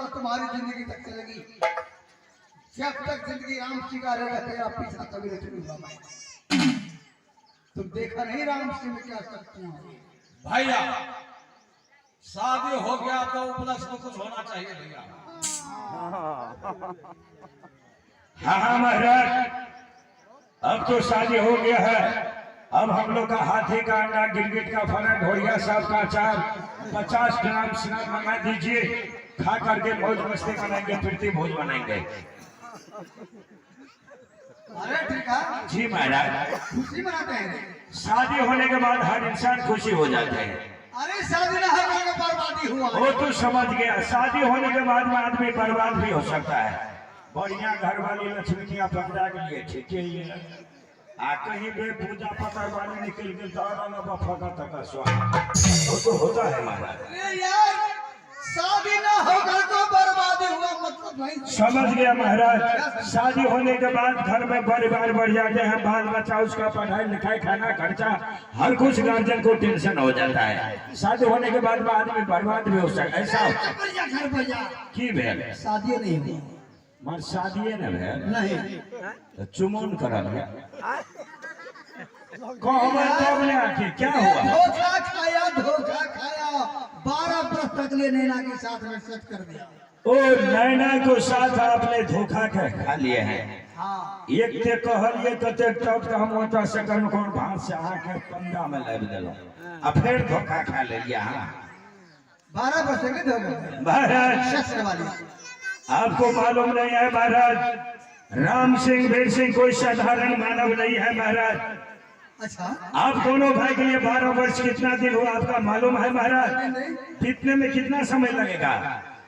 मित्रता तुम्हारी जिंदगी तक चलेगी। जब तक जिंदगी राम सिंह का रहेगा तेरा पीछा कभी नहीं छूटूंगा मैं। तुम देखा नहीं राम सिंह में क्या शक्तियां हैं। भैया, शादी हो गया तो उपलक्ष्य में कुछ होना चाहिए भैया। हाँ हाँ महाराज, अब तो शादी हो गया है। अब हम लोग का हाथी का अंडा, गिरगिट का फला, ढोरिया साहब का अचार, 50 ग्राम शराब मंगा दीजिए, खा करके मौज मस्ती मनाएंगे, प्रीति भोज मनाएंगे। अरे ठीक है। जी महाराज। खुशी मनाते हैं। शादी होने के बाद हर इंसान खुशी हो जाते हैं। अरे, शादी ना होने के बर्बादी हुआ। वो तो समझ गया, शादी होने के बाद में आदमी बर्बाद भी हो सकता है। बढ़िया घर वाली लक्ष्मी के पकड़ा के लिए ठीक ही है, आ कहीं बे पूजा पकड़ वाली निकल गई तो और फका तक वो तो होता है महाराज। अरे यार, शादी ना होकर तो बर्बादी हुआ, मतलब नहीं। समझ गया महाराज, शादी होने के बाद घर में परिवार बढ़ जाते हैं, बाल बच्चा, उसका पढ़ाई लिखाई, खाना, खर्चा, हर कुछ गार्जियन को टेंशन हो जाता है। शादी होने के बाद में आदमी बर्बाद भी हो सकता है, ऐसा घर पर जा, घर पर जा। की भेल? शादी नहीं हुई। मर शादीए न भेल? नहीं। तो चुमौन करल है कहबै तब ने, आखिर क्या हुआ? धोखा खाया, धोखा खाया। 12 वर्ष तक ले नैना के साथ में सेट कर दिया। ओ, नैना को साथ आपने धोखा के खा लिए हैं? हाँ। एक ते कहलिए कतेक तब तऽ हम ओतऽ से कन कोन भात से अहाँके पंडा में लाबि देलहुँ आ फेर धोखा खा लेलियै अहाँ। 12 वर्ष तक धोखा। महाराज, सेक्स वाली। आपको मालूम नहीं है महाराज, राम सिंह वीर सिंह कोई साधारण मानव नहीं है महाराज। अच्छा। आप दोनों भाई के लिए 12 वर्ष कितना दिन हुआ, आपका मालूम है महाराज? नहीं। बीतने में कितना समय लगेगा?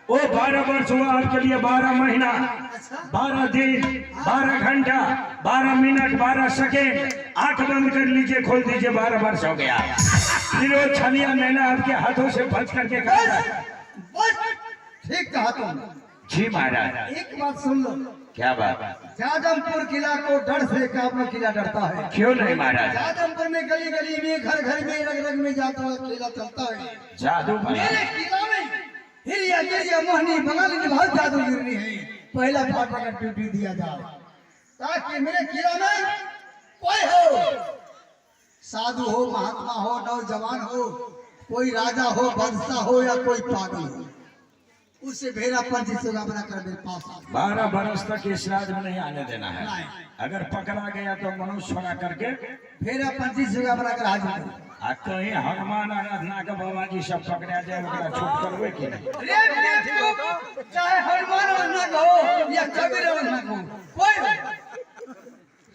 वो 12 वर्ष हुआ आपके लिए 12 महीना, 12 दिन, 12 घंटा, 12 मिनट, 12 सेकेंड। आंख बंद कर लीजिए, खोल दीजिए, 12 वर्ष हो गया। फिर वो छलिया नैना आपके हाथों से बच करके बस। खाता। बस, ठीक कहा तुमने। जी महाराज। एक बात सुन लो। क्या बात? जादमपुर किला को डर से काबू किला डरता है। क्यों नहीं महाराज? जादमपुर में गली गली में, घर घर में, रग रग में जाता हुआ किला चलता है। जादू भला। मेरे किला में हिरिया गिरिया मोहनी बंगाली की बहुत जादू गिरनी है। पहला फाटक का ड्यूटी दिया जाए ताकि मेरे किला में कोई हो, साधु हो, महात्मा हो, नौजवान हो, कोई राजा हो, बादशाह हो या कोई पागल हो, उसे भेरा पंछी सुगा बनाकर मेरे पास आ। 12 बरस तक इस राज में नहीं आने देना है। नहीं। अगर पकड़ा गया तो मनुष्य छोड़ा करके भेरा पंछी सुगा बनाकर हाजिर करो। आ कहीं हनुमान आराधना के बाबा जी सब पकड़ा जाए, ओकरा छूट करबै कि नहीं? अरे बेवकूफ, चाहे हनुमान आराधना हो या कबीर आराधना हो, कोई हो,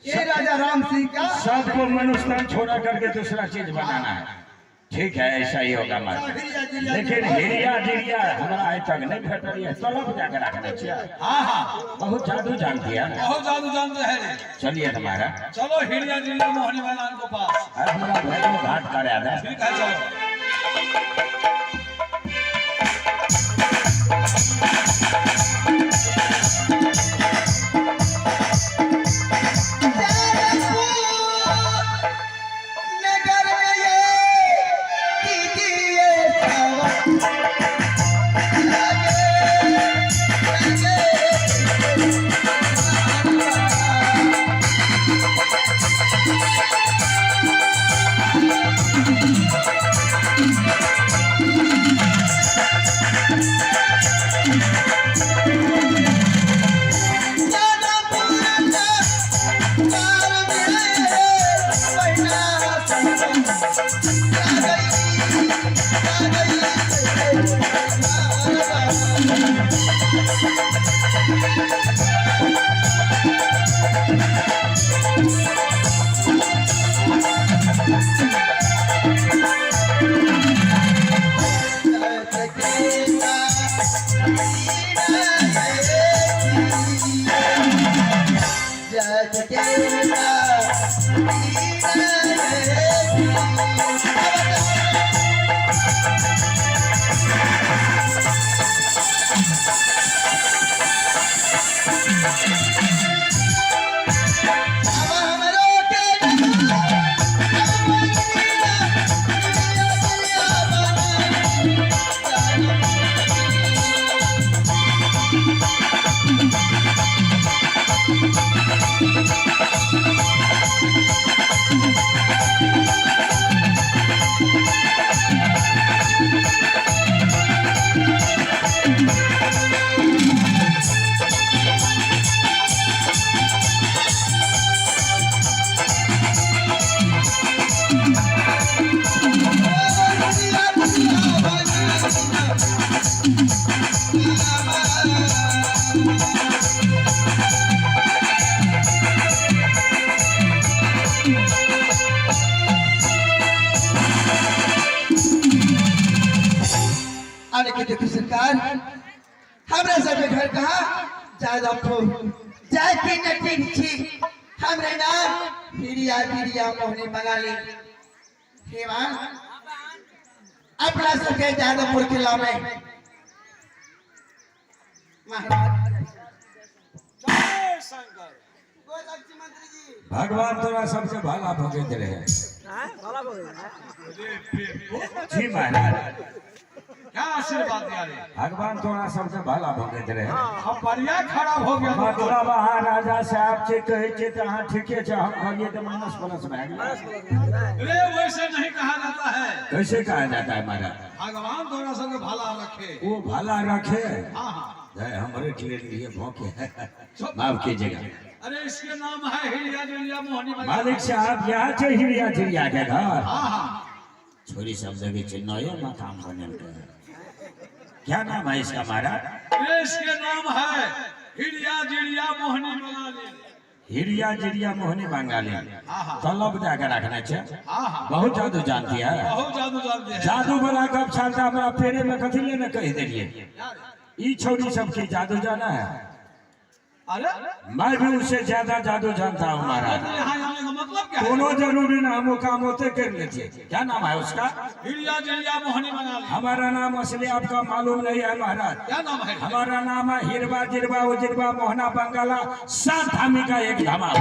ये राजा राम सिंह का सबको मनुष्य छोड़ा करके दूसरा चीज बनाना है। ठीक है, ऐसा ही होगा महाराज, लेकिन हिरिया जिरिया हमरा आइ तक नहीं भेटल है, तलब जाके रखने छियै। हाँ हाँ बहुत जादू जानती है। बहुत जादू जानते हैं। चलिए तुम्हारा। चलो हिरिया जिरिया मोहनी मैदान को पास। हमरा भैरव घाट करा दे। ठीक है, चलो। नगर में ये कीजिए सेवा। लगे, लगे, घर कहाँ जादवपुर जाय के नटीन छी। हमरे नाम हिरिया बिरिया मोहनी बंगाली। हेवान अपना सबके जादवपुर किला में महाराज भगवान तोरा सबसे भला भोगैत रहे। जी महाराज। क्या आशीर्वाद दिया रे? भगवान तोरा सबसे भला भोगैत रहे। हम बढ़िया खराब हो गया। मतलब अहाँ राजा साहब छै कहै छै तऽ अहाँ ठीके छै, हम कहलियै तऽ माइनस प्लस भए गेल। रे वैसे नहीं कहा जाता है। कैसे कहा जाता है महाराज? भगवान तोरा सबके भला रखे। वो भला रखे। हाँ हाँ। है, हमरे ट्रेन लिए भौंके, माफ कीजिएगा। अरे इसके नाम है हिरिया जिरिया मोहनी बंगाली। मालिक साहब, यहाँ छै हिरिया जिरिया के घर? हाँ हाँ। छोरी सब जगह छै, नये मकान बनेलकै। क्या नाम है इसका महाराज? रे इसके नाम है हिरिया जिरिया मोहनी बंगाली। हिरिया जिरिया मोहनी बंगाली। हाँ हाँ। तलब जाके रखने छै। हाँ हाँ। बहुत जादू जानती है। बहुत जादू जानते हैं। जादू वाला गप छालता हमरा पेरे में कथी लेने कहि देलिए। ई छौरी सब की जादू जाना है? अरे मैं भी उससे ज्यादा जादू जानता हूँ महाराज। तो यहाँ आने का मतलब क्या है? कोनो जरूरी ना, हम वो काम होते कर लेते। क्या नाम है उसका? हिरिया जिरिया मोहनी बंगाली। हमारा नाम असली आपका मालूम नहीं है महाराज। क्या नाम है? हमारा नाम है हिरवा जिरवा उजिरवा मोहना बंगाला, सात धामी का एक धामा।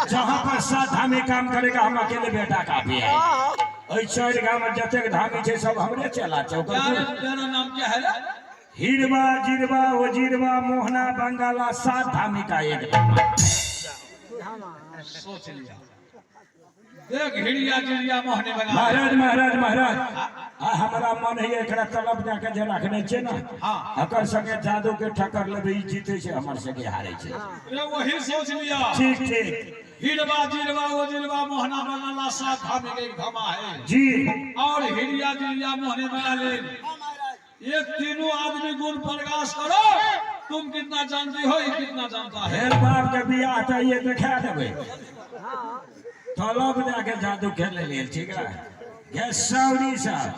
जहाँ पर सात धामी काम करेगा, हम अकेले बेटा काफी है। एहि चारि गाम में जतेक धामी छै सब हमरे चला छै। क्या रे, तेरा नाम क्या है रे? हिरवा जिरवा उजिरवा मोहना बंगाला, सात धामी का एक धामा। सोच लिया, देख हिरिया जिरिया मोहनी बंगाली। महाराज महाराज महाराज, आ हमरा मन है एकरा तलब जाके जे रखने छै ने, हाँ। एकर संगे जादू के ठक्कर लेबै, ई जीते छै, हमर संगे हारे छै। रे वही सोच लिया। ठीक ठीक। हिरवा जिरवा उजिरवा मोहना बंगाला, सात धामी का एक धामा है। जी। और हिरिया जिरिया मोहनी बंगाली, ये तीनों आदमी गुण प्रकाश करो। तुम कितना जानती हो, ये कितना जानता है। फेर बाप के बियाह तऽ ये देखा देबै। तलब जाके जादू खेले लेल ठीक है। गे सौरी साहब,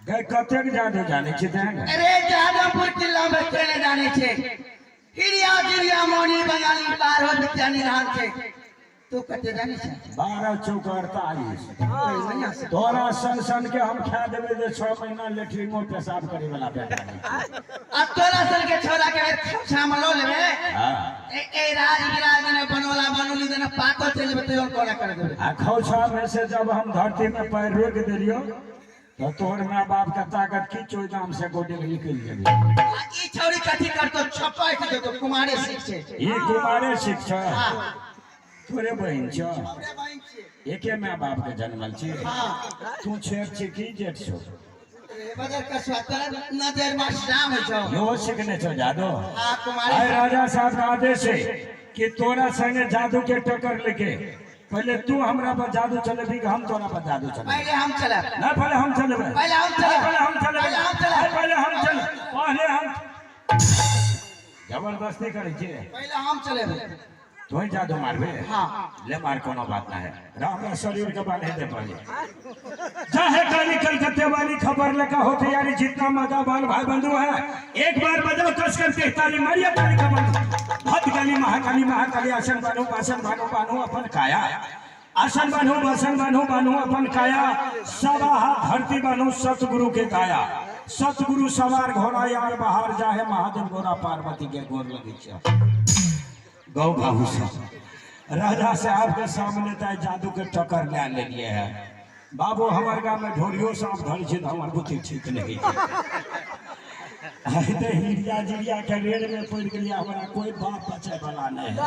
गे कतेक जादू जाने छी तें? अरे जादवपुर किला में चले जाने छे हिरिया जिरिया मोहनी बंगाली, बारह विद्या निधान छे। तू कते जाने छे? 12 चौक 48। बढ़िया से। तोरा सन सन के हम खा देबै जे 6 महीना लेटरिंगो पेशाब करे वाला बेटा नहीं। आ तोरा सन के छोरा के छाम लो लेबे। हाँ। ए ए राज विराज ने बनोला बनोली देने पाको चल जेबे तो कोना कर देबे। आ खौछा में से जब हम धरती में पैर रोक देलियो तो तोहर माँ बाप के ताकत की चोइ दाम से गोडे निकलि जेबे। आ ई छौरी कथी करतो, छपाट देतो, कुमारे सीख छे। ई कुमारे शिक्षा? हाँ। तोरे बहिन छ? हमरे बहिन छियै। एके माँ बाप के जन्मल छी? हाँ। तू छेक छी की जेठ छौ? रे बदर कसवा तोरा नजर में श्याम होइ छौ। यो सीखने छौ जादू? हाँ कुमारे। आय राजा साहब का आदेश है कि तोरा संगे जादू के टक्कर लेके पहले तू हमरा पर जादू चलेबी कि हम तोरा पर जादू चलेबी? पहले हम चलब। ना, पहले हम चलेबै। पहले हम चलब। पहले हम चलेबै। पहले हम चलब। पहले हम चल, पहले हम जबरदस्ती करै छियै। पहले हम चलेबै। तोही जादू मारबे? हाँ। ले मार, कोनो बात ना है। हमरा शरीर के बांधे दे पहले। चाहे काली कलकत्ते वाली खबर लगा हो तैयारी, जितना मजा बाल भाई बंधु है एक बार बजाओ कस करके ताली मारिए। ताली का बंधु भक्त काली महाकाली महाकाली। आसन बान्हू बासन बान्हू बान्हू अपन काया, आसन बान्हू बासन बान्हू बान्हू अपन काया, सवा हाथ धरती बान्हू सतगुरु के काया। सतगुरु सवार घोड़ा यार बाहर जाहे महादेव गोरा पार्वती के गोर लगी छै। गौ बाबू से राजा साहब के सामने ताई जादू के टक्कर ले लेलिए है बाबू। हमर गाँव में ढोरियो सांप धरै छै तऽ हमर बुद्धि ठीक नहीं छै। आइ तऽ हिरिया जिरिया के रेड़ में पड़ि गेलियै, हमरा कोई बाप बचै वाला नहीं है।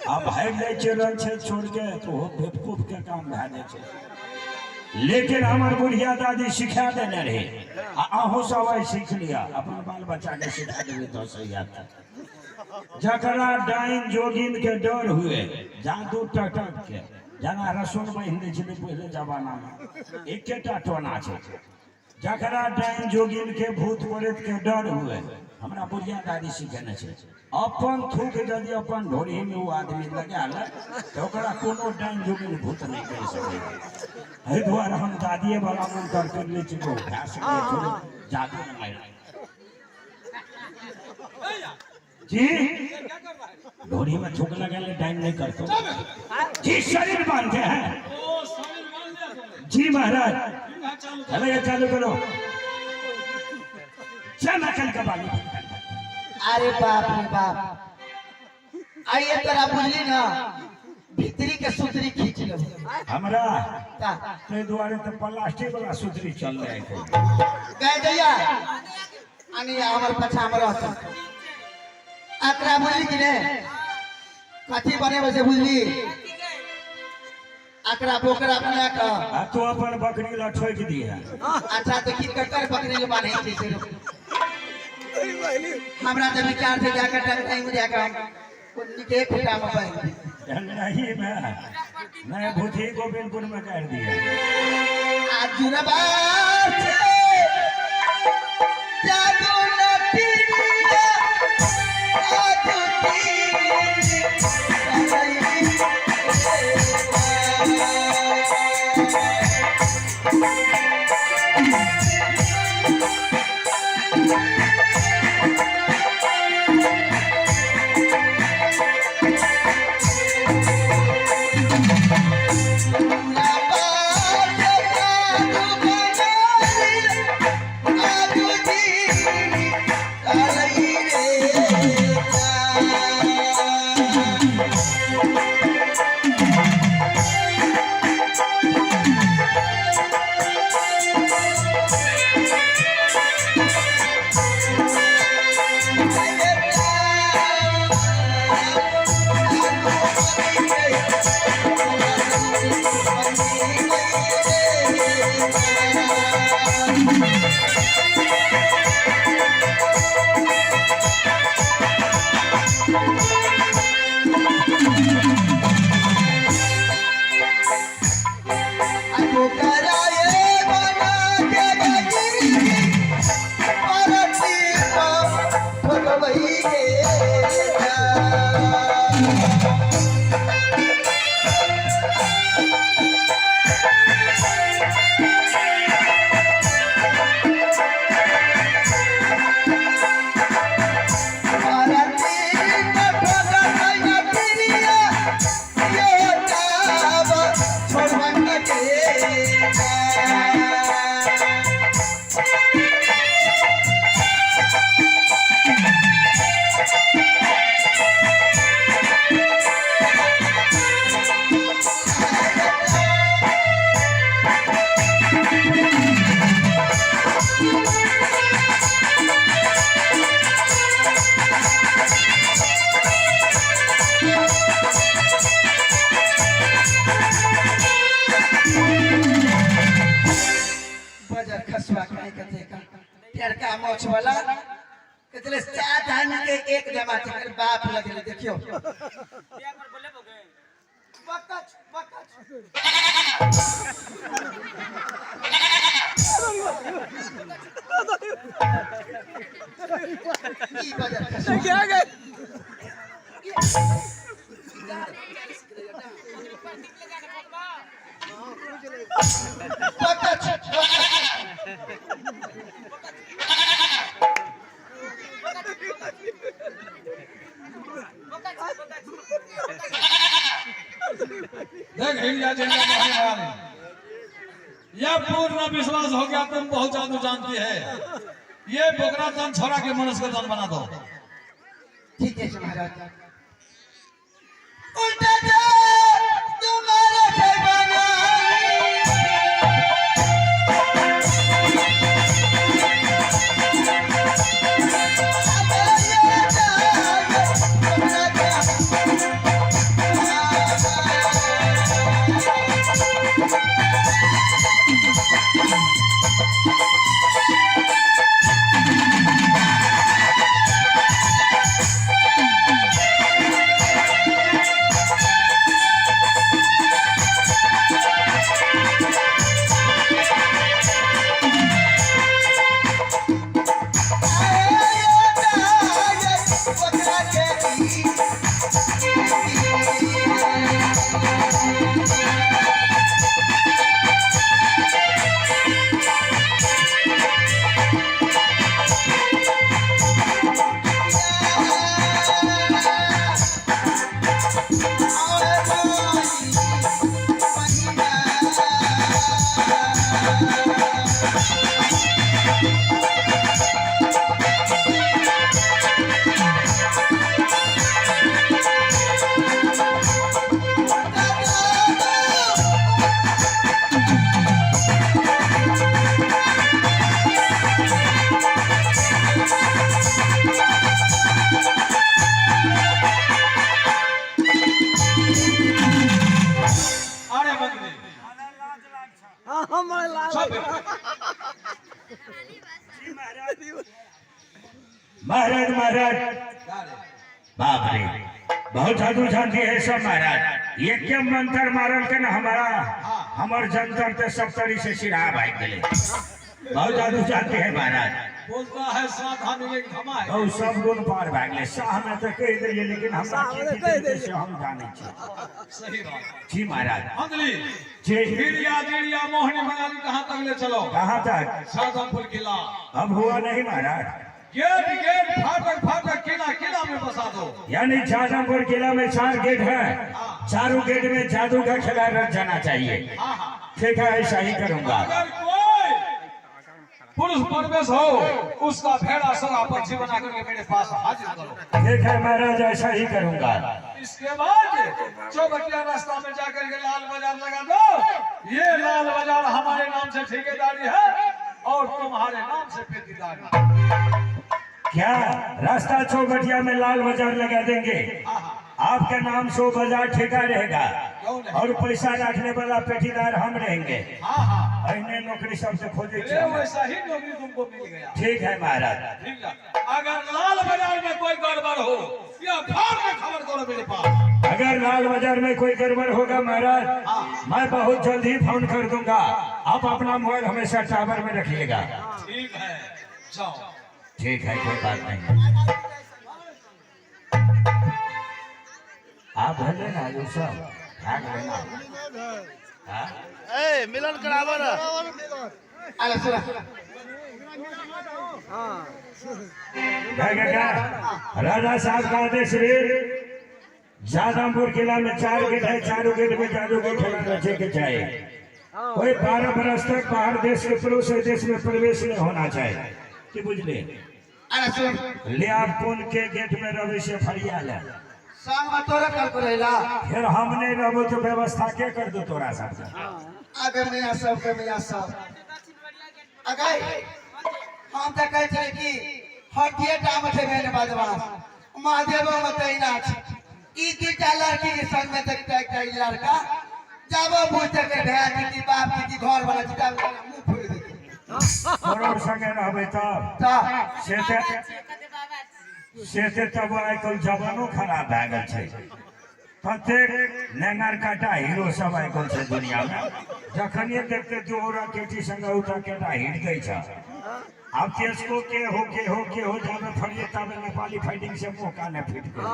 आ भागि जाइ छै रन छै छोड़ के तऽ ओहो बेवकूफ के काम भए जाइ छै। लेकिन हमर बुढ़िया दादी सिखा देने रहे आ अहूँ सब आइ सीख लिअ, अपन बाल बच्चा के सिखा देबै तऽ सही हेतै। जकरा डाइन जोगिन के डर हुए, जादू टटक के, जेना रसुन बान्हि दै छलै पहिले जमाना में, एकेटा टोना छै। जकरा डाइन जोगिन के भूत प्रेत के डर हुए, हमरा बुढ़िया दादी सिखेने छै, अपन थूक यदि अपन ढोरी में ओ आदमी लगा ले तऽ ओकरा कोनो डाइन जोगिन भूत नहि करि सकै। एहि दुआरे हम दादिये वाला मंत्र कर लै छी, भए सकैए थोड़े जादू नहि मारि। जी घोड़ी में थूक लगा ले डाइन नहीं करते जी, शरीर बांधते हैं। ओ शरीर बांध लिया तुमने? जी महाराज। ठीक है, चालू करो। चलो ये चालू करो। चल अकल का बालू। अरे बाप रे बाप, आइए तोरा बुझली ना, भीतरी के सुतरी खींच लो। हमरा ता ते दुआरे तो प्लास्टिक वाला सुतरी चल रहे थे। गए दैया अनि हमर पछा हमर रहत। एकरा बुझली कि ने कथी बनेबै से बुझली? एकरा बोकरा बना के आ तू अपन बकरी ला ठोक दिया। अच्छा तो की कटर बकरी के बांधे छै से हमरा तो विचार से जाकर टंगटाई में जाकर हम निके खुटा में बांध दी। नहीं, मैं भूथी गोविंदपुर में कर दिया। आ जुरबा से जादू नटिया जादू बजर खसुआ कहीं कते का प्यारका मोछ वाला कितने सात आदमी के एक जमा थे बाप लगले देखियो। बकच बकच ई बजर खसुआ क्या गए? बकच देख हिरिया जिरिया मोहनी बंगाली, यह पूर्ण विश्वास हो गया तुम बहुत जादू जानती है। ये बोकरा तन छोड़ा के मनुष्य का तन बना दो। ठीक है महाराज। उल्टा जा तुम्हारा के बनाई महाराज महाराज, बाप रे, बहुत जादू जानती है सब महाराज। ये क्या मंत्र मारल के ना हमारा हमर जंतर ते सब तरी से सिरा भाग गेले। बहुत जादू जानती है महाराज। बोलता है सावधान एक धमा है। और सब गुण पार भाग ले। शाह में तो कह दिए, लेकिन हमरा की देलकै से हम जानै छी। सही बात। जी महाराज। अंजलि। जी। हिरिया जिरिया मोहनी बंगाली कहाँ तक ले चलो? कहाँ तक? शाहजहांपुर किला। अब हुआ नहीं महाराज। गेट गेट फाटक फाटक किला किला में बसा दो। यानी शाहजहांपुर किला में 4 गेट है, चारों गेट में जादू का खेला रच जाना चाहिए। हाँ हाँ। ठीक है, ऐसा ही करूंगा। अगर कोई पुरुष प्रवेश हो उसका भेड़ा सगा पक्षी बना करके मेरे पास हाजिर करो। ठीक है महाराज, ऐसा ही करूंगा। इसके बाद चौबटिया रास्ता में जाकर के लाल बाजार लगा दो। ये लाल बाजार हमारे नाम से ठेकेदारी है और तुम्हारे नाम से पेटीदारी। क्या रास्ता चौबटिया में लाल बाजार लगा देंगे? हाँ हाँ। आपके नाम से वो बाजार ठेका रहेगा क्यों नहीं? और पैसा रखने वाला पेटीदार हम रहेंगे। हाँ हाँ। अहिने नौकरी सबसे खोजे ये छी। वैसा ही नौकरी तुमको मिल गया। ठीक है महाराज। ठीक है। अगर लाल बाजार में कोई गड़बड़ हो या फाड़ में खबर करो मेरे पास। अगर लाल बाजार में कोई गड़बड़ होगा महाराज, मैं बहुत जल्द ही फोन कर दूंगा। आप अपना मोबाइल हमेशा टावर में रखिएगा। ठीक है, जाओ। ठीक है, कोई बात नहीं। आप भले ना यूसुफ भाग लेना। हाँ? ए मिलन कराबो ना। अरे सुन। क्या क्या क्या राजा साहब का आदेश रे, जादमपुर किला में 4 गेट है, चारों गेट में जादू के खेला रचे के चाहिए। कोई 12 बरस तक बाहर देश के पड़ोस देश में प्रवेश नहीं होना चाहिए। की बुझले? अरे सुन। ले आप कौन के गेट में रवि से फरिया ले। संग में तोरा कर को रहेला। फिर हम नहीं रहबो तो व्यवस्था के कर दो तोरा सबके। आगे मियाँ सब के मियाँ सब अगर हम तो कहै छै कि हटिए टा में छै मेन बदमाश महादेवो में तहिना छै। ई दूटा लड़की के संग में देखते एकटा ई लड़का जाबो बुझते के भैया दीदी बाप दीदी घर वाला जीता मुंह फोड़ि देतै। तोरो संगे रहबै तब तऽ से से ते तब आइ काल्हि जमानो खराब भए गेल छै। ततेक नेंगर काटा हीरो सब आइ काल्हि छै दुनिया में। जखनिए देखते दू औरा केटी संगे उठा केटा हिट दै छै। आब तेजको के हो के हो के हो जाबे फरिये ताबे नेपाली फाइटिंग से मुँह काने फिट गेल।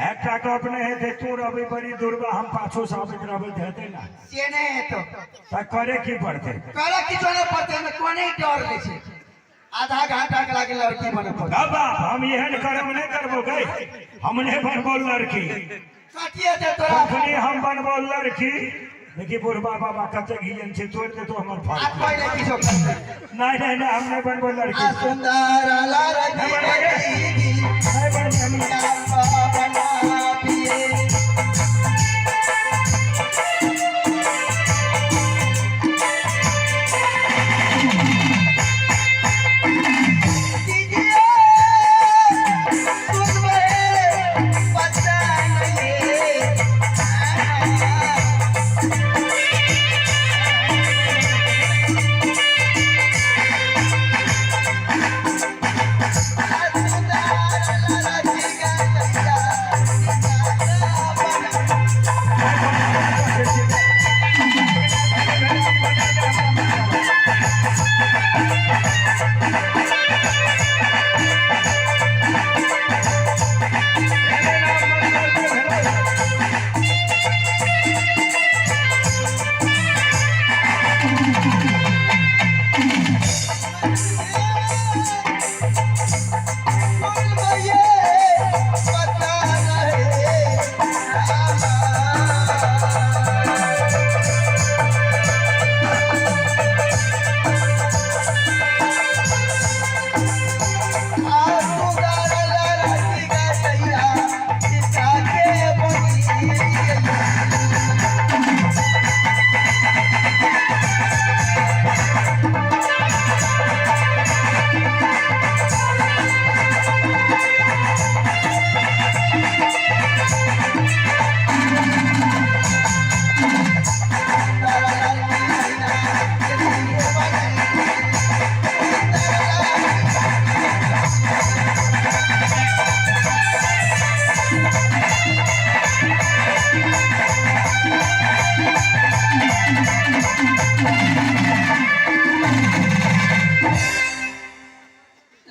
एकटा गप नहि हेतै, तू रहबै बड़ी दूरबा, हम पाछू से आबैत रहबै तऽ हेतै ना। से नहि हेतौ। तऽ करे की पड़तै? करऽ किछो नहि पड़तै, एहिमे कोनो डर नहि छै। आधा घंटा के लागे लड़की बने पड़तै। बाबा हम एहन करम नहि करबो गई, हम नहि बनबो लड़की। कटिए दे तोरा। अखनी हम बनबो लड़की। देखी बुढ़बा बाबा कते घियन छै, तोड़ि देतो हमर आ फल। पहिले किछो करतै। नहीं नहीं नहीं, हम नहीं बनबो लड़की। आ सुंदर लड़की दीदी नहीं बनबो हम नहीं। बना पिए।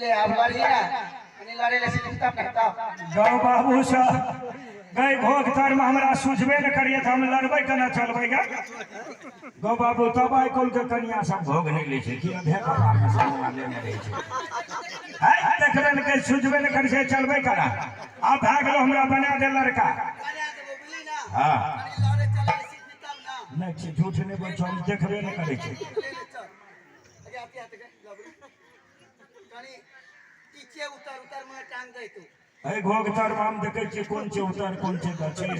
ले आब लड़िए ना, कनी लड़े ले सिखता पड़ता। गौ बाबू सा गई घोघ तर में हमरा सुझबे न करिए तऽ हम लड़बै केना चलबै गे। गौ बाबू तब आइ काल्हि के कनिया सब भोग नहि लै छै कि अधे कपार में सब लेने रहै छै। है देखबे ने करै, सुझबे ने करै छै, चलबै केना? आब भए गेलो, हमरा बना दे लड़का। बना देबो, बुझली ना? हाँ। कनी लड़े चले ले सिखबी तब ना। नहि छै, झूठ नहि बोल, हम देखबे नहि करै छै। ले ले चल। आगे आते आते गए लबड़ी। कनी पीछे उतर उतर में टांग दे तू। एहि घोघ तर मे हम देखै छियै कोन छै उतर, कोन छै दक्षिण,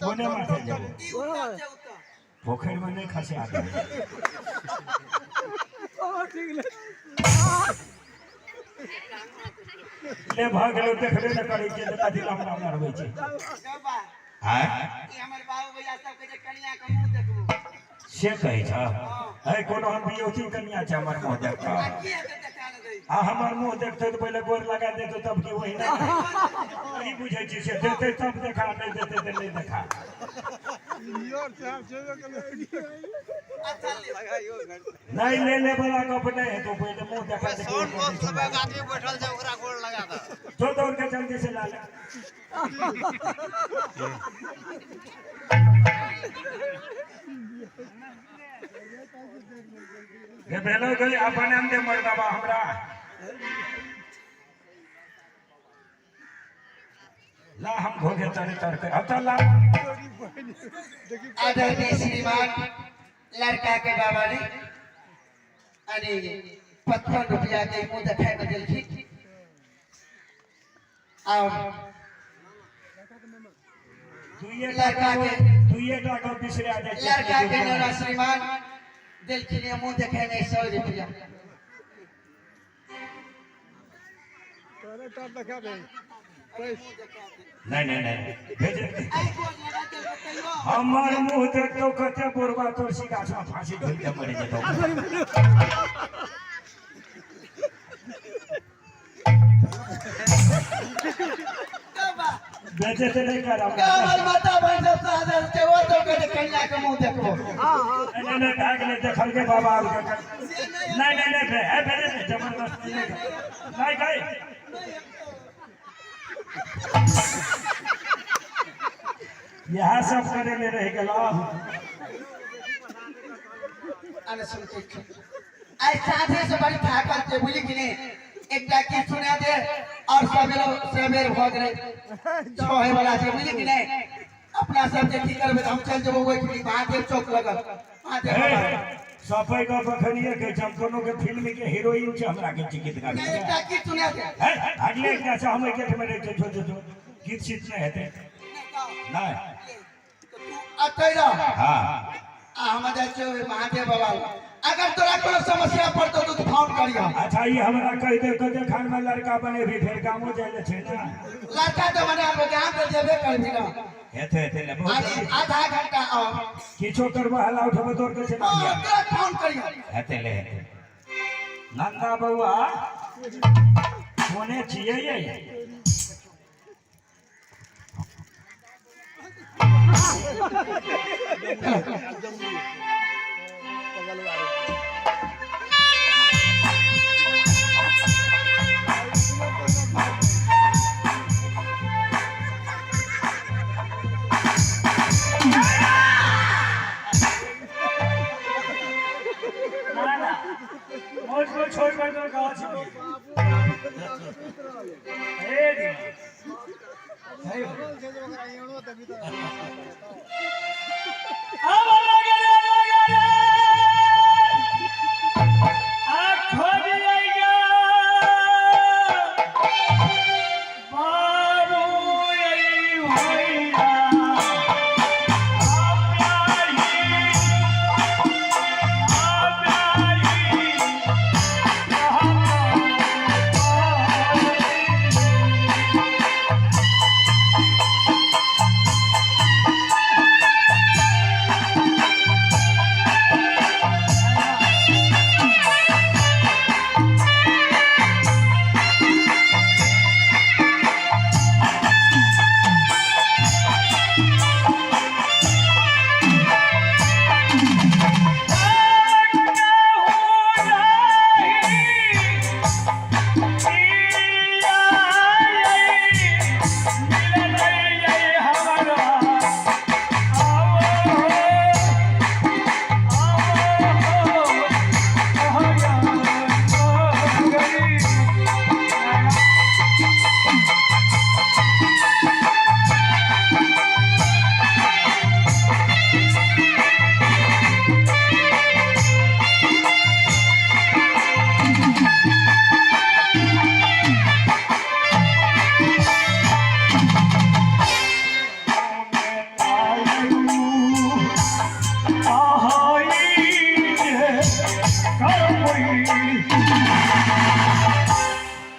कोने माथे जेबै। ई उतर छै उतर। पोखरि मे नहि खसा देबै। ले भऽ गेलो, देखबे नहि करै छियै तऽ कथी लए हमरा लड़बै छै? गबा। आँय? ई हमर बाबू भैया सब कहै छै कनिया के मुंह देखबो। से कहै छ? है कोनो हम बियौती कनिया छै हमर मुँह देखतौ? आ की हेतै देखा ने दै? आ हमर मुँह देखतै तऽ पहिले गोर लगा देतौ तब की? ओहिना नहीं बुझै छी से देतै तब देखा, नहि देतै तऽ नहि देखा। अच्छा ले। नहीं ले ले वाला गप नहीं हेतौ, पहिले मुँह देखा दे। साउंड बॉक्स लगा के आदमी बैठल छै, ओकरा गोड़ लगा दे। जो दौड़ के जल्दी से ला ले। गे भेलो गई, अपन हम दे मर्दबा हमरा ला, हम घोघे तरे तर के अब ला। आदरणीय श्रीमान लड़का के बाबा जी अरे 55 रुपया के मुंह देखाय में देलखिन और दुइये लड़का के दुइये टा के बिसरा जाइ छै। लड़का के नौरा श्रीमान देलखिन ये मुंह देखाय में 100 रुपया। नहीं नहीं नहीं, भेजे हमर मुंह देखतो कते बुढ़बा तुलसी गाछ में फांसी झूल के मरि जेतौ। बेचे से नहीं करब। हमर माता बहन सब सादर छै, ओ तो कहते कन्या के मुंह देखबो। नहीं नहीं नहीं, भए गेलै, देखलकै बाबा आब के। नहीं नहीं नहीं, हे भेजे नहीं, जबरदस्ती नहीं नहीं गई। इएह सब करे ले रहि गेल। अरे सुन के आइ साँझे से बड़ी थाकल छै, बुझली कि नहीं? एकटा गीत सुना दे और सवेर सवेर भऽ गेलै, 6 होय वाला छै, बुझली कि नहीं? अपना सब जे की करबै तऽ हम चलि जेबो ओहिठाम महादेव चौक लगल महादेव बाबा। सफाई गप अखनिये कहै छै, हम कोनो के फिल्म के हीरोइन छै हमरा के गीत गाबै? नहीं, एकटा गीत सुना दे। है अगले एकटा छै, हम एके ठमे रहै छै। जो जो जो गीत सीत नहि हेतै। नहीं। तू अतै रह। हाँ। आ हम जाइ छियै ओहि महादेव बाबा लग। अगर तोरा कोनो समस्या पड़तौ तऽ तू फोन करिह। अच्छा, ई हमरा कहि दे कते खान में लड़का बनेबी, फेर गामो जाइ ले छै ने। लड़का तऽ बना लेबै, गाम तऽ जेबे करबी ना। हेतै हेतै ले बहुत। अरे आधा घंटा और। किछो करबो, हल्ला उठेबो, दौड़ के चलि हाँ, आबियै। तोरा फोन करिह। हेतै ले हेतै। नंदा बौआ कोने छियै यै? मोट को छोड़ कर तो कहाँ छिपी हे दिमाग सही हो। अब लगे रे लगे रे आ खोजिएगा बाबू यही भैया आप आई आप आई।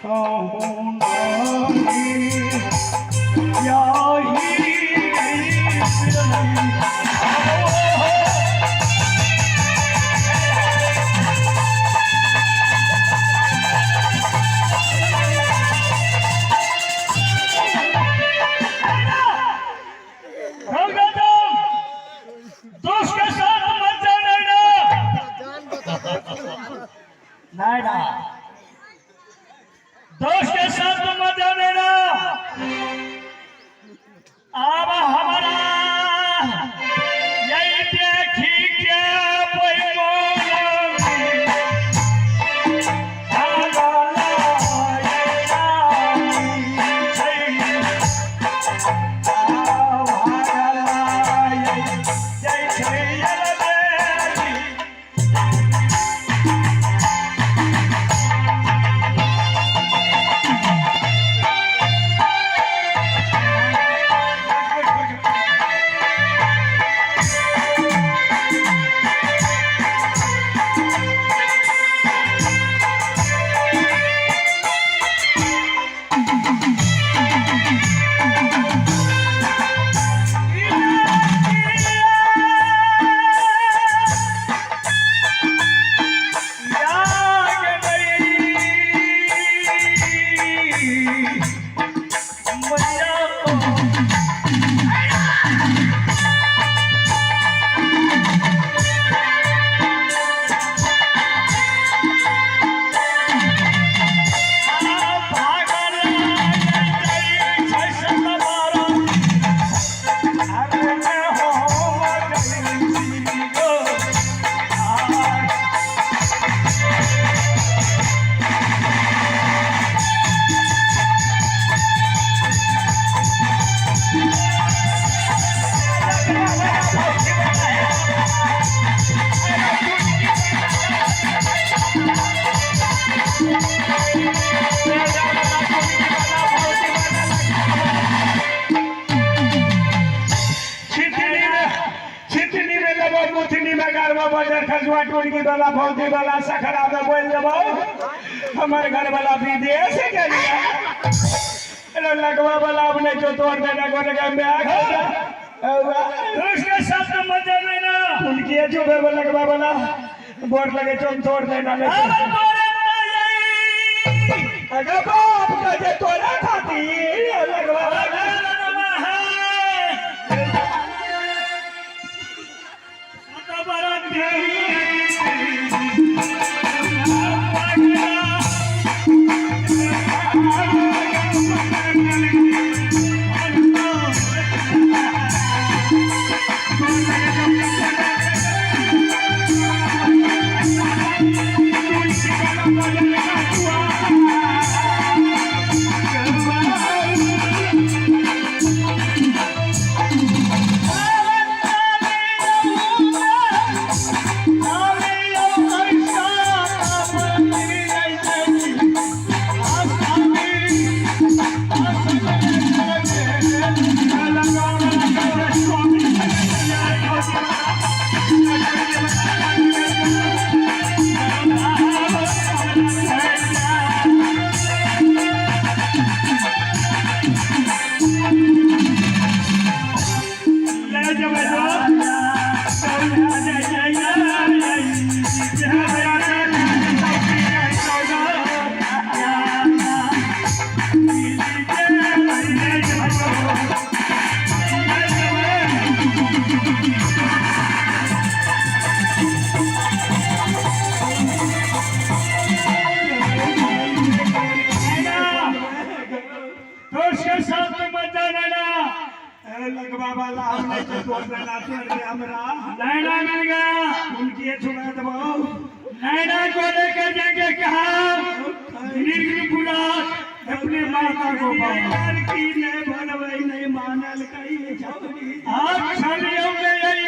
कहूँ नहीं याही दोस्त के साथ मत जाना ना दोस्त के साथ मत जाने ना। अब हमारा यही देखी के छितनी में लेबो मुथनी में गारबो बजर खसुआ टुनकी वाला भौजी वाला सखरा में बोल देबो हमर घर वाला विदेश गेलिया लगवा वाला अब नहीं जो तोड़ देना गोने के में आ गया उसके साथ मत जाने ना। उनकी जो लगवा वाला बोर्ड लगे चोम तोड़ देना। अब तोरे ना यही अगर बाप का जे तोरा खाती लगवा वाला लगवा वाला हम नहीं तो तोड़ देना छोड़ दे हमरा। नैना मिल गया उनकी छुड़ा दबो नैना को लेकर जाएंगे कहा निर्गुणपुरा अपने माता को लड़की ने बनवई नहीं मानल कई छौरी। आज चलियो गई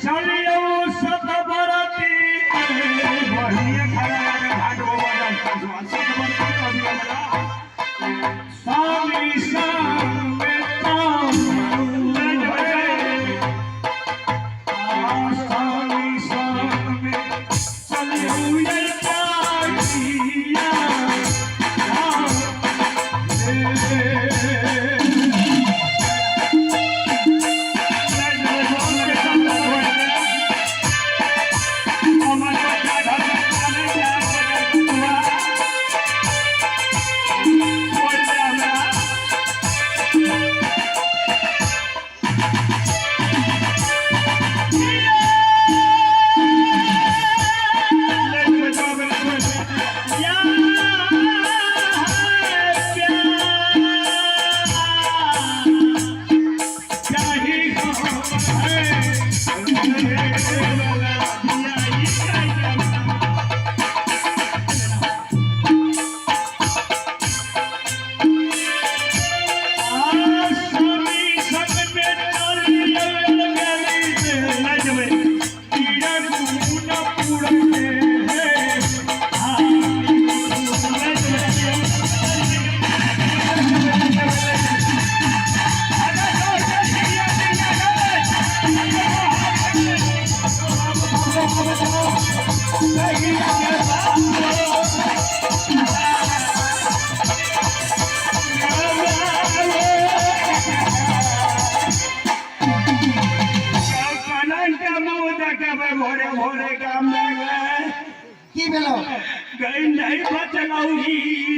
चलियो सतबरती बढ़िया खड़ा लगे घाट वो बदल सतबरती कभी हमरा स्वामी संग में स्वामी संग में भोरे गाम में गए। की भेलो? गई नहीं बचलौ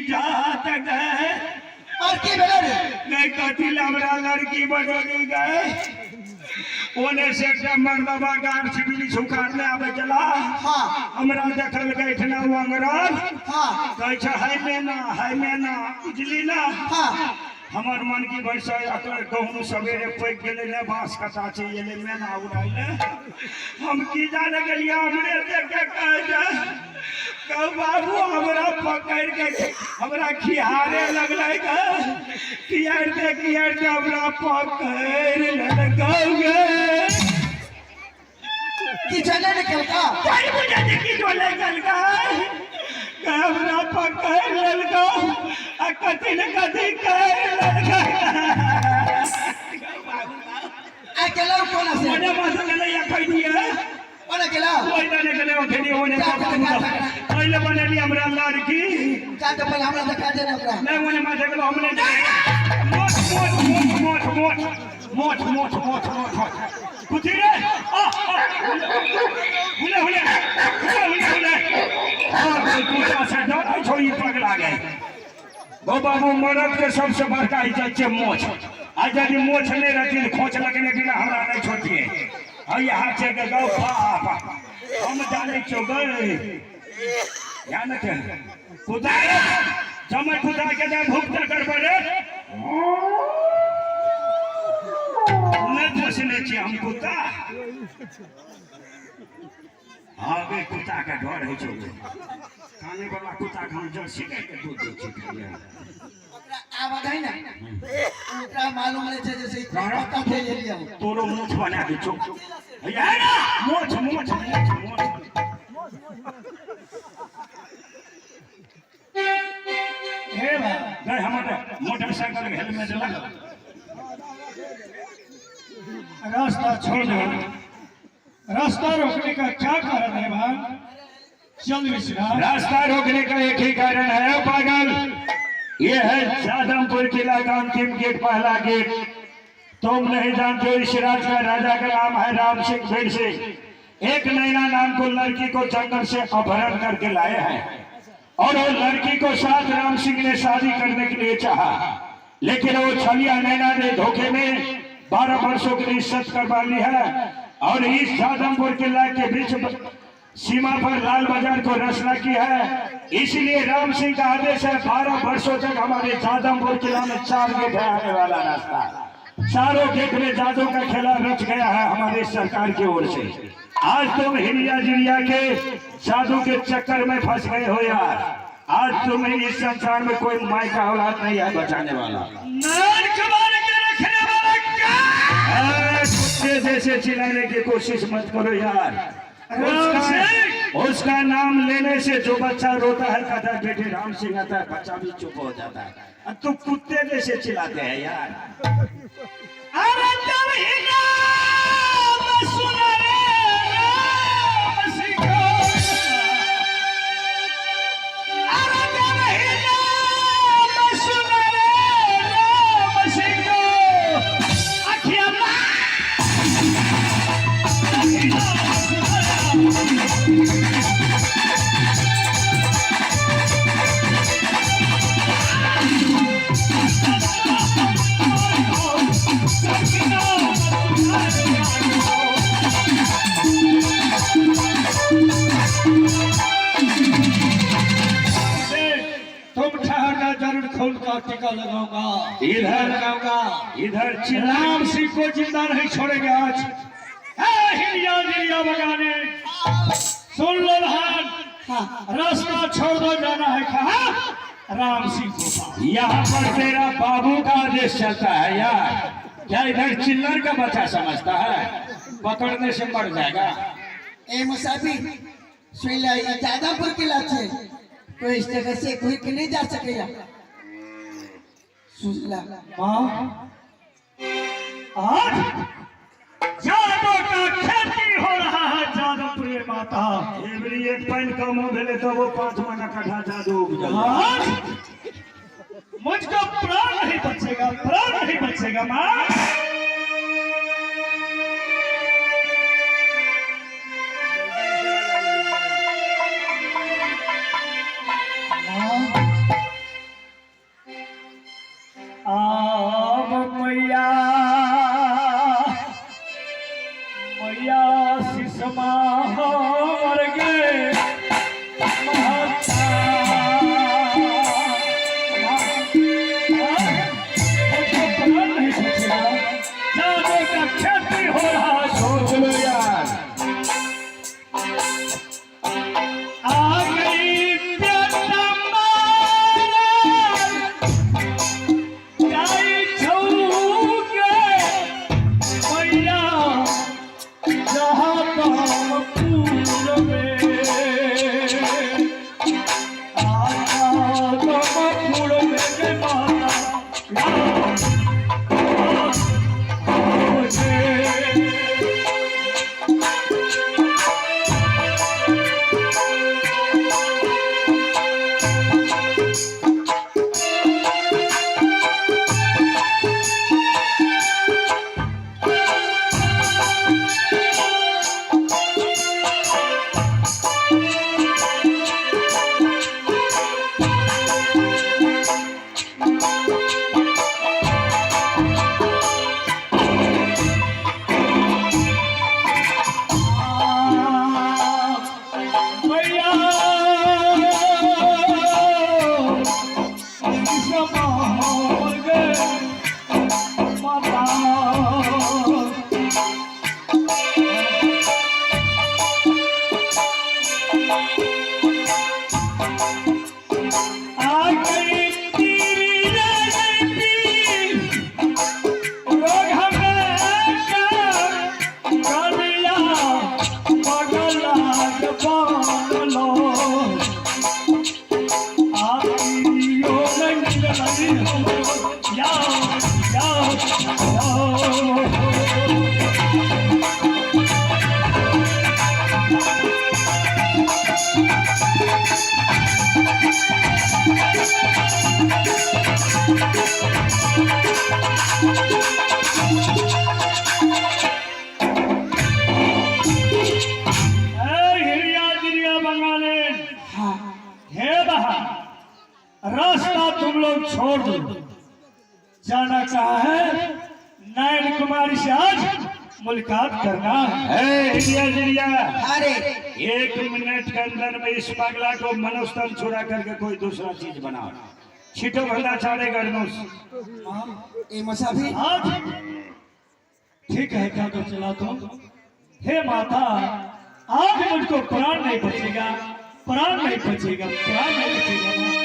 जात गए। और की भेलो रे? गई कथी ला हमरा लड़की बजोली गए, ओने से एकटा मर्दबा गाछ वृक्ष उखाड़ने आबै छला। हमरा देखल गैठना अंगरल। कहै छै है मेना, है मेना, बुझली ना? हमर मन की भैंस अकर गहूँ सवेरे पकि गेलै ने, बाँस कटा छै एलै मेना उड़ाइले। हम की जाने गेलियै, हमरे देख के कहै छै, कहू बाबू हमरा पकड़ि के हमरा खिहारे लगलै गे, खिहारते खिहारते हमरा पकड़ि लेलकौ गे। की चले निकलका? कोई बुझे छै की चले गेलकै, हमरा पकड़ि लेलकौ आ कथी ने कथी करि लेलकै। आ गेलौ कोना से? ओने माथा गेलै या कहि दिए। ओने गेलौ? ओहि दने गेलै, ओखनी ओने। जा, जा, जा, जा। पहिले बनेली हमरा लड़की। जा तो पहले हमरा देखा दे ने ओकरा। नहीं, ओने माथे गेलो, हमने मोट मोट मोट मोट मोट मोट मोट मोट मोट कुथी रे, आ आ हुले हुले हुले हुले हुले और कोई कुत्ता से डरै छौ ई पगला गए। गो बाबू, मरद के सबसे बड़का इज्जत छै मोछ। आ यदि मोछ नहीं रहती, खोच लगने बिना हमरा नहीं छोड़तिए। आ हाथ से के गौ बाप, हम जाने छौ गए जाने के कुत्ता रे, जमै कुत्ता के जा भुगता करबै रे। नहि पोसने छियै हम कुत्ता। हाँ बे, कुत्ता के डर होइ छौ। काने वाला कुत्ता के हम जर्सी गाय के दूध दै छियै खाइले। ओकरा आवाज है ना, ओकरा मालूम रहै छै जैसे पत्ता फैल लिया। तोरो मोछ बना दै छौ। हैया ना, मोछ मोछ मोछ मोछ। हे भाई। गए हमर मोटरसाइकिल के हेलमेट लगा। रास्ता छोड़ दो, रास्ता रोकने का क्या कारण है भाई? चल विश्राम। रास्ता रोकने का एक ही कारण है ओ पागल, ये है जादमपुर किला का अंतिम गेट, पहला गेट। तुम नहीं जानते हो, इस राज्य का राजा का नाम है राम सिंह भीड़ सिंह। एक नैना नाम को लड़की को जंगल से अपहरण करके लाए हैं और वो लड़की को साथ राम सिंह ने शादी करने के लिए चाहा, लेकिन वो छलिया नैना ने धोखे में 12 वर्षों के लिए सत करवा ली है और इस जादमपुर किला के बीच सीमा पर लाल बाजार को रचना की है। इसलिए राम सिंह का आदेश है, 12 वर्षों तक हमारे जादमपुर किला में 4 गेट है आने वाला रास्ता। चारों गेट में जादू का खेला रच गया है हमारे सरकार की ओर से। आज तुम हिरिया जिरिया के जादू के चक्कर में फंस गए हो यार। आज तुम्हें इस संसार में कोई माई का औलाद नहीं है बचाने वाला। नान कमाल के रखने वाला क्या? अरे, कुत्ते जैसे चिल्लाने की कोशिश मत करो यार। राम उसका, सिंह! उसका नाम लेने से जो बच्चा रोता है, कहता है बेटे राम सिंह आता है, बच्चा भी चुप हो जाता है। अब तू कुत्ते जैसे चिल्लाते हैं यार। अरे तुम ही नाम सुना रे राम सिंह, अरे तुम ही नाम सुना रे राम सिंह, अखियां तुम ठहरना, जरूर खून का टीका लगाऊंगा। इधर लगाऊंगा। इधर चिल्ला। राम सिंह को जिंदा नहीं छोड़ेंगे आज। है हिलिया जिलिया बगाने, सुन लो भान, रास्ता छोड़ दो, जाना है कहा राम सिंह को पास। यहाँ पर तेरा बाबू का आदेश चलता है यार। क्या इधर चिल्लर का बच्चा समझता है? पकड़ने से मर जाएगा। ए मुसाफिर, सुन ले, ई जादमपुर किला छै, तो इस जगह से घुर के नहीं जा सकेगा, सुन ला। माँ, आज जादू का खेती हो रहा है जादवपुरी माता। एवरी एक पानि कम हो भेले तो वो 5 महीना कट्ठा जादू उपजल। आज मुझको प्राण नहीं बचेगा, प्राण नहीं बचेगा माँ। आब मैया मैया सिसमा हमर गे महता। मुझको प्राण नहीं बचेगा, जादू का खेती हो रहा है। सोच लो यार। आ गई बेटा मारा जाई छौके मैया जहाँ तमपुर में आजा तमपुर में गे माता या मुझे। मैया गे माता। आ गई तेरी रणनीति, रोग हमें कलिया पगला पालो आइयो रंग हो या या या। हिरिया जिरिया बंगाले, हे बहा, रास्ता तुम लोग छोड़ दो। जाना कहा है? नयन कुमारी से आज मुलाकात करना है। है हिरिया जिरिया, अरे 1 मिनट के अंदर में इस पगला को मनोस्तन छुड़ा करके कोई दूसरा चीज बनाओ। छिटो भंडा चाड़े गर्नोस। ए मुसाफिर। आज ठीक है, क्या तो चला तुम। हे माता, आज मुझको प्राण नहीं बचेगा, प्राण नहीं बचेगा, प्राण नहीं बचेगा माँ।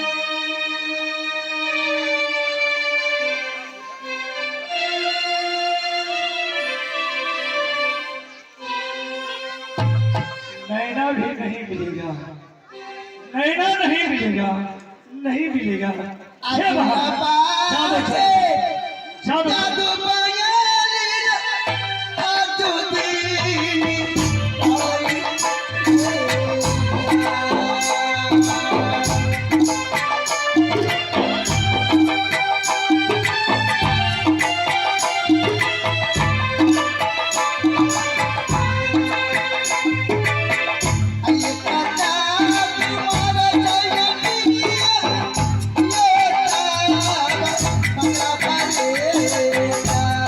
नैना भी नहीं मिलेगा, नैना नहीं मिलेगा, नहीं मिलेगा। हे बाबा, जादू जादू जादू बयाली जादू दीनी Yeah.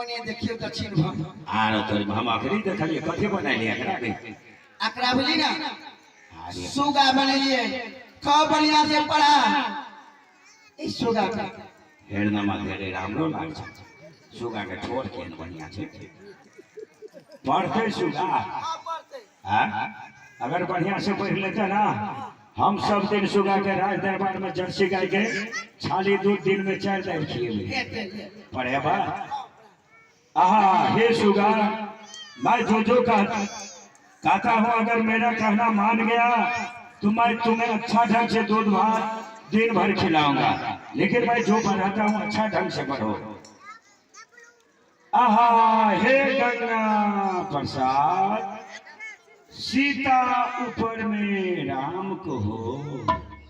ओने देखियो दक्षिण भर। आरो तोरी हम अखनी देखलिए कथी बनेलिए एकरा के? एकरा बोली ना अरे सुगा बनेलिए, खूब बढ़िया से पढ़ा ई सुगा के। हेरनमा धेरै राम्रो लाग्छ। सुगा के ठोर केहन बढ़िया छै। पढ़तै सुगा? हाँ? अगर बढ़िया से पढ़ लेते ना, हम सब दिन सुगा के राज दरबार में जर्सी गाय के छाली दूध दिन में 4 दार खिएबै। पढ़ेबा? आहा हे सुगा, मैं जो जो कहता हूँ अगर मेरा कहना मान गया तो मैं तुम्हें अच्छा ढंग से दूध भात दिन भर खिलाऊंगा, लेकिन मैं जो पढ़ाता हूँ अच्छा ढंग से पढ़ो। आहा हे गंगा प्रसाद, सीता ऊपर में राम को हो,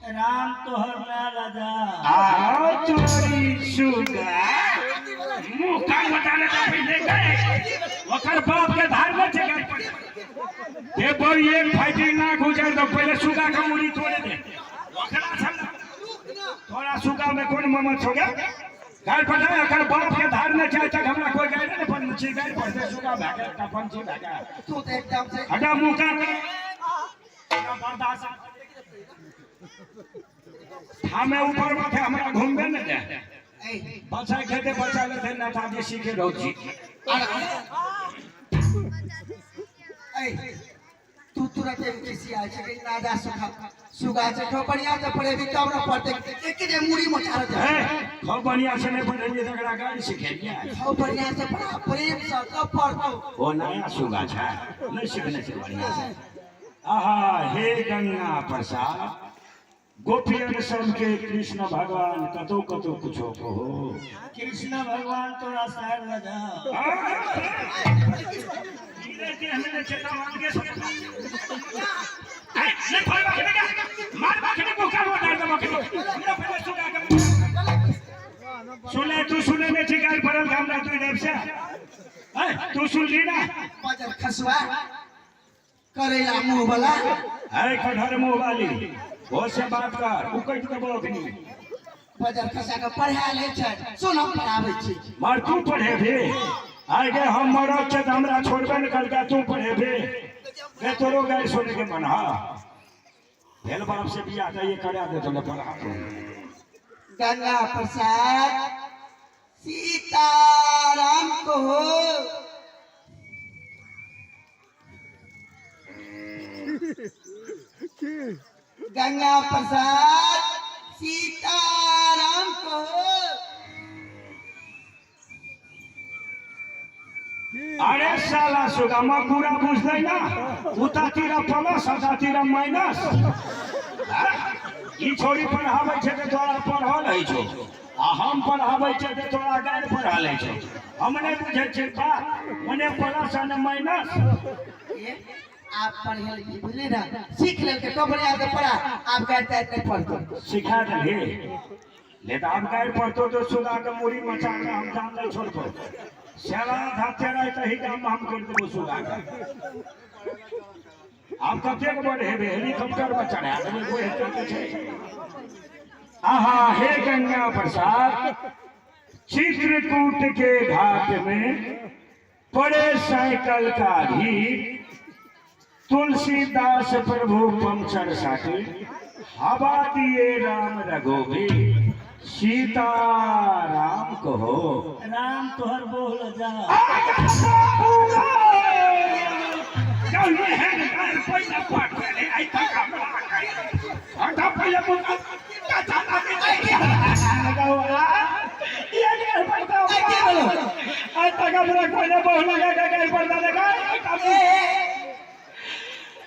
राम तोहर मैं राजा। आ तोरी सुगा मुंह कान बताने का पहले गए ओकर बाप के धार में चल गए। दे बोल एक फाइटिंग ना गुजर दो, पहले सुगा का मुड़ी तोड़े दे। ओकरा सब तोरा सुगा में कौन ममत हो गया? गाय पर जाए, अगर बाप के धार में जाए तक हमरा कोई गाय नहीं पंछी गाय पर दे सुगा भागे का पंछी भागे। तू तो एकदम से हटा मुंह का बर्दाश्त हमें ऊपर बैठे हमरा घूमबे न दे। बच्चा खेते बच्चा लेते नेताजी सीखे रहो जी। तू तुरंत किसी आए छै नादा सुखा सुगा छै, खूब बढ़िया से पढ़ेबी तब न पढ़ते, एक जे मुड़ी मोटा रह है खूब बढ़िया से नहीं पढ़ेलिए तकरा गाड़ी सिखेलिए। खूब बढ़िया से पढ़ा प्रेम से तब पढ़तो। ओ नया सुगा छै नहीं सीखने छै बढ़िया से। आहा हे गंगा प्रसाद, गोपियन सबके कृष्ण भगवान कतो कतो कुछो कहो। कृष्ण भगवान तोरा सार लगा। सुने तू सुने नहीं ठीक है पढ़ल हमरा तू देव से तू सुन ली ना। बजर खसवा करेला मुंह वाला है कठहर मुंह वाली वो से बात कर उ कटि देबो अखनी। बजर खसा के पढ़ा ले छै, सुन हम पढ़ाबै छी। मार तू पढ़ेबे आइ गे हम मरब छै तऽ हमरा छोड़बे न करता, तू पढ़ेबे गे तोरो गाय सुने के मन हा भेल बाप से बियाह तऽ ये करा दे तो पढ़ा। गंगा प्रसाद सीताराम को हो, गंगा प्रसाद सीताराम को हो। अरे साला सुगामा पूरा बुझलै ना, उता तीरा प्लस उता तीरा माइनस। ई छोरी पढ़ाबै छै तऽ तोरा पढ़ल होइ छौ, आ हम पढ़ाबै छै तऽ तोरा गारि पढ़ल होइ छौ। हम नहि बुझै छियै बात, मने प्लस आ ने माइनस। आप पढ़े लिखे बुझली ना, सीख लेलकै तो बढ़िया से पढ़ा, आप कहते हैं नहीं पढ़तो। सिखा देलही ले तऽ आब गारि पढ़तो तो सुगा के मुड़ी मचा के हम जान नहि छोड़तो। सेवा धाते रहे तही काम हम कर देबो सुगा के। आब कतेक बड़ हेबे हेलीकॉप्टर में चढ़ा देबै कोई हेतै तऽ छै। आहा हे गंगा प्रसाद, चित्रकूट के घाट में पड़े साइकिल का भीड़, तुलसीदास प्रभु पंचर साटी, हवा दिए राम रघुवीर, सीता राम कहो। राम तोहर बोल जा।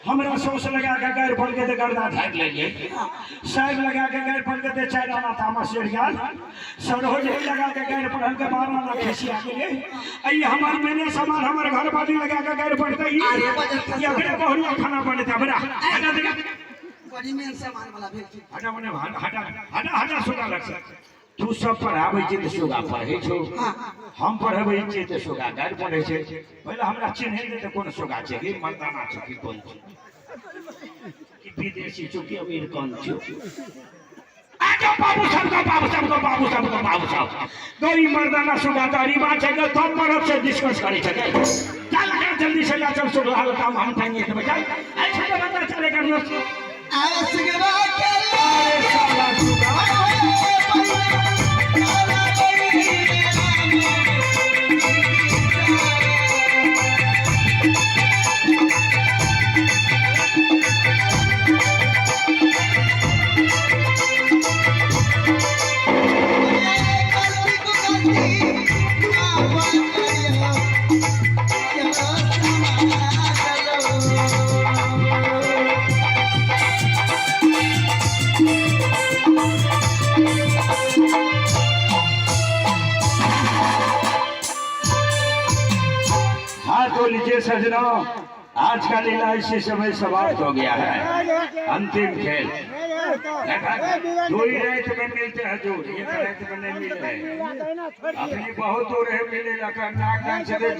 हमरा सोच लगा के गारि पड़ के गर्दा झाड़ि लेलियै, साइड लगा के गारि पड़ के 4 आना तामा सेर गेल, सरोज लगा के गारि पढ़ल के 12 आना खिसिया गेलै। आई हमर मैंने सामान हमर घर बाजी लगा के गारि पड़ते ई अखने बहुरिया खाना बनते हमरा हटा दे बड़ी मेन सामान वाला भेल छै। हटा मने हटा हटा हटा सुगा लग तू सब पढ़ाबै छी तऽ सुगा पढ़ै छौ, हम पढ़बै छियै तऽ सुगा गारि पढ़ै छै। पहिले हमरा चिन्है दे तऽ कोन सुगा छै, कि मर्दाना छै कि कोन छै, कि विदेशी छौ कि अमेरिकन छौ। आजो बाबू बाबू साहब का, बाबू साहब का, बाबू साहब का, बाबू साहब। गरीब मर्दाना सुगाता रिवाज है, तब मरद से डिस्कस करे छे। चल कर जल्दी से ला चल, सुगा काम हम ठंगे के चल। ऐसे तो बंदा चले कर लो। अरे सुगवा के अरे साला सुगा। हाँ तो लीजिए सजनों, आज का लीला इसी समय समाप्त हो गया है। अंतिम खेल दो ही रात में मिलते हैं हजूर, एक रात में नहीं मिलते। अपनी बहुत दूर है मिलेगा, नाक कान से।